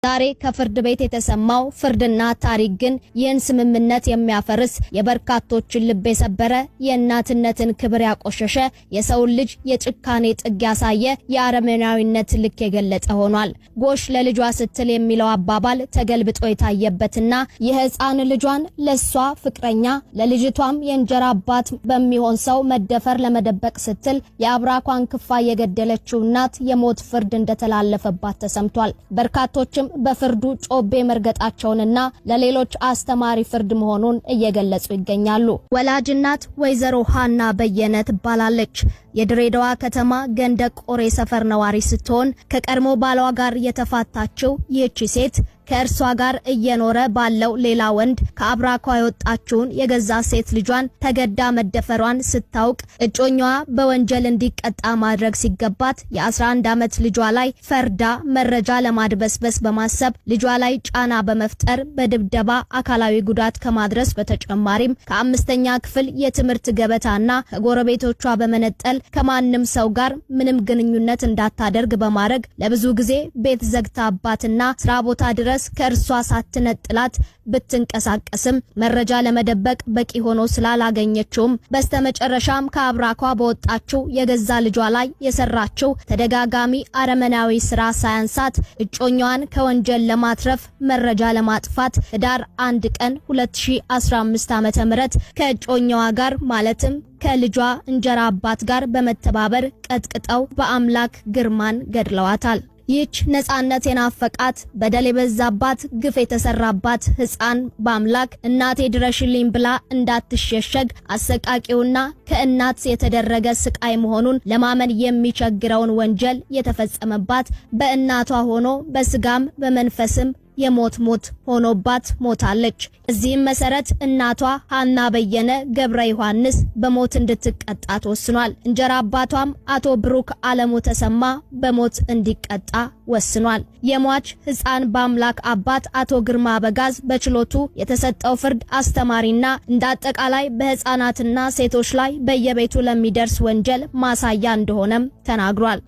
ዛሬ ከፍርድ ቤት የተሰማው ፍርድና ታሪክ ግን ይህን ስምምነት የሚያፈርስ፣ የበርካቶችን ልብ የሰበረ፣ የእናትነትን ክብር ያቆሸሸ፣ የሰውን ልጅ የጭካኔ ጥግ ያሳየ፣ የአረመኔያዊነት ልክ የገለጠ ሆኗል። ጎሽ ለልጇ ስትል የሚለው አባባል ተገልብጦ የታየበትና የህፃን ልጇን ለሷ ፍቅረኛ፣ ለልጅቷም የእንጀራ አባት በሚሆን ሰው መደፈር ለመደበቅ ስትል የአብራኳን ክፋይ የገደለችው እናት የሞት ፍርድ እንደተላለፈባት ተሰምቷል። በርካቶችም በፍርዱ ጮቤ መርገጣቸውንና ለሌሎች አስተማሪ ፍርድ መሆኑን እየገለጹ ይገኛሉ። ወላጅ እናት ወይዘሮ ሃና በየነ ትባላለች። የድሬዳዋ ከተማ ገንደ ቆሬ ሰፈር ነዋሪ ስትሆን፣ ከቀድሞ ባሏ ጋር የተፋታችው ይህቺ ሴት ከእርሷ ጋር እየኖረ ባለው ሌላ ወንድ ከአብራኳ የወጣችውን የገዛ ሴት ልጇን ተገዳ መደፈሯን ስታውቅ፣ እጮኛዋ በወንጀል እንዲቀጣ ማድረግ ሲገባት የ11 ዓመት ልጇ ላይ ፈርዳ መረጃ ለማድበስበስ በማሰብ ልጇ ላይ ጫና በመፍጠር በድብደባ አካላዊ ጉዳት ከማድረስ በተጨማሪም ከአምስተኛ ክፍል የትምህርት ገበታና ከጎረቤቶቿ በመነጠል ከማንም ሰው ጋር ምንም ግንኙነት እንዳታደርግ በማድረግ ለብዙ ጊዜ ቤት ዘግታባትና ስራ ቦታ ድረስ ከእርሷ ሳትነጥላት ብትንቀሳቀስም፣ መረጃ ለመደበቅ በቂ ሆኖ ስላላገኘችውም በስተመጨረሻም ከአብራኳ በወጣችው የገዛ ልጇ ላይ የሰራችው ተደጋጋሚ አረመናዊ ስራ ሳያንሳት፣ እጮኛዋን ከወንጀል ለማትረፍ መረጃ ለማጥፋት ህዳር 1 ቀን 2015 ዓ.ም ከእጮኛዋ ጋር፣ ማለትም ከልጇ እንጀራ አባት ጋር በመተባበር ቀጥቅጠው በአምላክ ግርማን ገድለዋታል። ይህች ነጻነት የናፈቃት፣ በደል የበዛባት፣ ግፍ የተሰራባት ህፃን በአምላክ እናቴ ድረሽልኝ ብላ እንዳትሸሸግ አሰቃቂውና ከእናት የተደረገ ስቃይ መሆኑን ለማመን የሚቸግረውን ወንጀል የተፈጸመባት በእናቷ ሆኖ በስጋም በመንፈስም የሞት ሞት ሆኖባት ሞታለች። እዚህም መሰረት እናቷ ሀና በየነ ገብረ ዮሐንስ በሞት እንድትቀጣ ተወስኗል። እንጀራ አባቷም አቶ ብሩክ አለሙ ተሰማ በሞት እንዲቀጣ ወስኗል። የሟች ህፃን በአምላክ አባት አቶ ግርማ በጋዝ በችሎቱ የተሰጠው ፍርድ አስተማሪና እንደ አጠቃላይ በህፃናትና ሴቶች ላይ በየቤቱ ለሚደርስ ወንጀል ማሳያ እንደሆነም ተናግሯል።